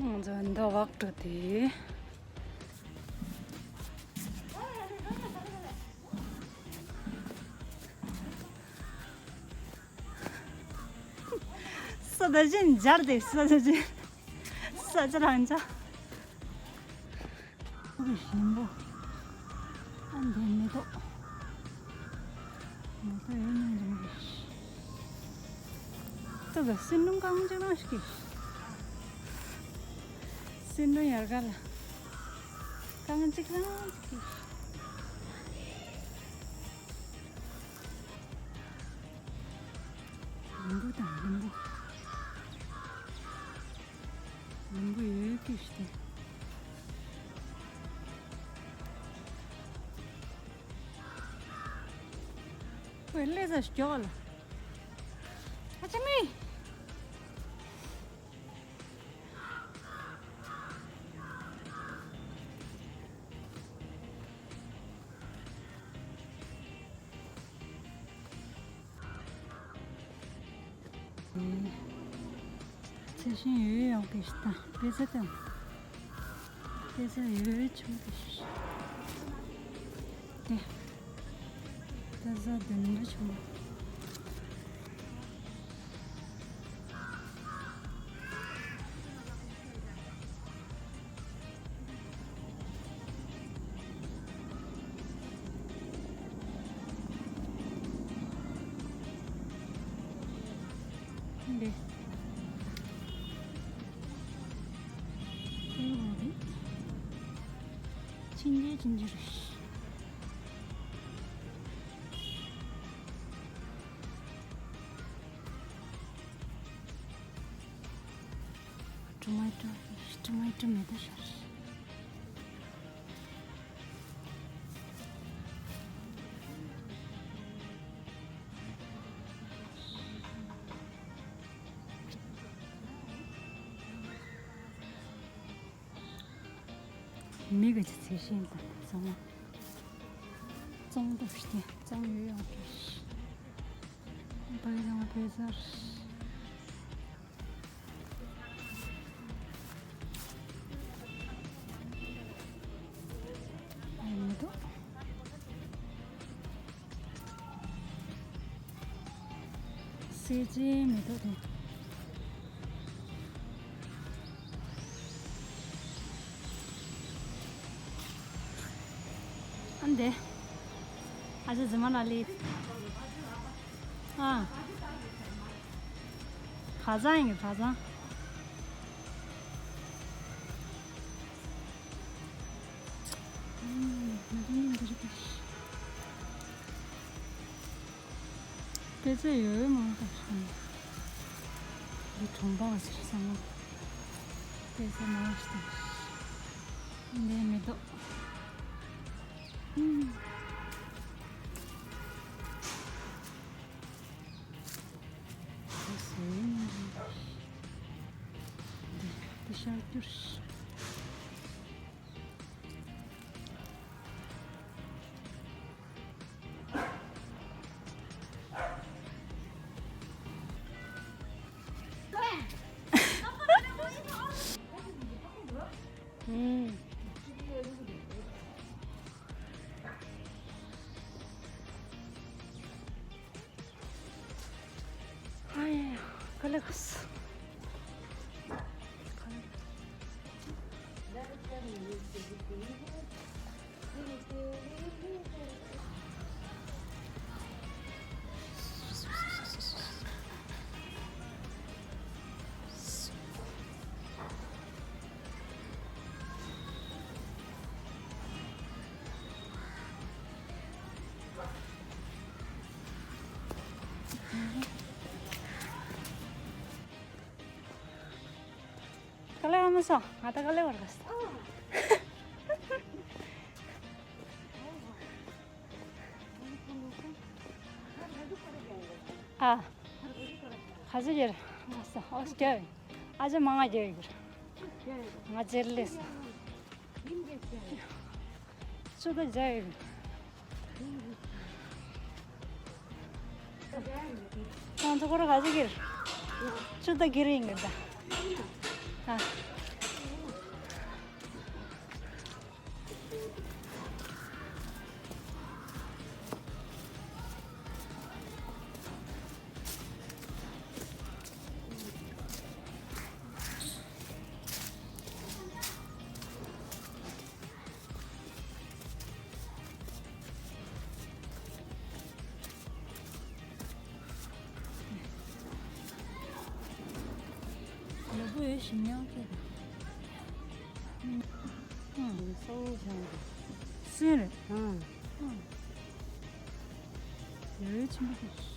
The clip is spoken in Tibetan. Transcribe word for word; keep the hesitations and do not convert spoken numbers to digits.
ང་ཚོ་འདི་བག་འགྲོ་དེ། ས་ད་ཅིན་འབྱར་དེ་ས་ད་ཅིན་ས་ཆ་རང་ཆ། ཞིམ་པོ། ཨ་འདི་མེ་ཏོག་མེ་ཏོག་ཡོད་ནང་འཇམ་གི། ཏོ་ག་སིན་ནུང་གང་ཅིག་རང་ཞིག་གི། སིན་ནུང་ཡར་ག་ལ། གང་ཅིག་རང་ཞིག་གི། ལུམ་བུ་དང་ལུམ་བུ། ལུམ་བུ་ཡོད་ཀྱི་ཞིག་སྟེ། ཁོས་ཀླད་ས་ཞིག་ལ། ཨ་ཅེ་མི། ཚེ་ཤིང་ཡོད་ཡོང་གི་ཤི་ད། དཔེ་ཆ་དང་། དཔེ་ཆ་ཡོད་ཆུང་གི་ཤི། དེ། དཔེ་ཆ་བདུན་འདྲ་ཆུང་། འདི། ཕྱིན་ཆད་ཕྱིན་ཆད་རེད། Tomato, tomato མེད་ད་ཤར། མི་ག་ཅི་ཚེ་ཤིང་དང་བཙོང་བཙོང་ཐབས་ཤིག་བཙོང་ཡོད་ཡོང་གི། བོད་ཡོང་བོད་ཟར། ཨ་མི་འདུག་སེ་ཅི་མི་འདུག་དེ། ཨ་འདེ། ཨ་ཅེ་ཛི་མ་ན་ལི། ཨ། བ་ཚང་ཡིན་གི་བ་ཚང་། ཨུམ། ང་ཚོ་ནི་འདི་རེད་པས། དཔེ་ཆ་ཡོད་མང་པོ་ཞིག་འདི་གྲོང་པ་བ་ཟེར་བསམ་བློ། དཔེ་ཆ་མང་ཞིག་འདུག་འདི་མེ་ཏོག་ཨུམ། དེ་ཟེར་ནི་རེད། འདི་འདི་ཤར་རྒྱུ་རེད། ཨུམ། ཨ་ཡ་ཡ། ག་ལེ་ག་སོ། ག་ལེ་ཨ་མ་སོ། ང་ད་ག་ལེ་བར་ག་སོ། ཨ། ཁ་ཟི་རྒྱལ། ང་ས་ཨོ་སི་རྒྱལ། ཨ་ཅེ་མ་ང་རྒྱལ་ཡོད། ང་རྒྱལ་ལེ་སོ། ཆུ་ད་རྒྱལ་ཡོད། ཁོང་ཚོ་ཁོ་ར་ག་ཅི་གིར། ཆུ་ད་གིར་ཡིན་གི་ད། ཨ། ཞིམ་ཉམས་སྐྱེས་པ། ཧུམ། ཧུམ། སོང་ཤང་། སུན་རེད། ཧུམ། ཧུམ། ཡ་ཡོ་ཆེན་པོ་དེ།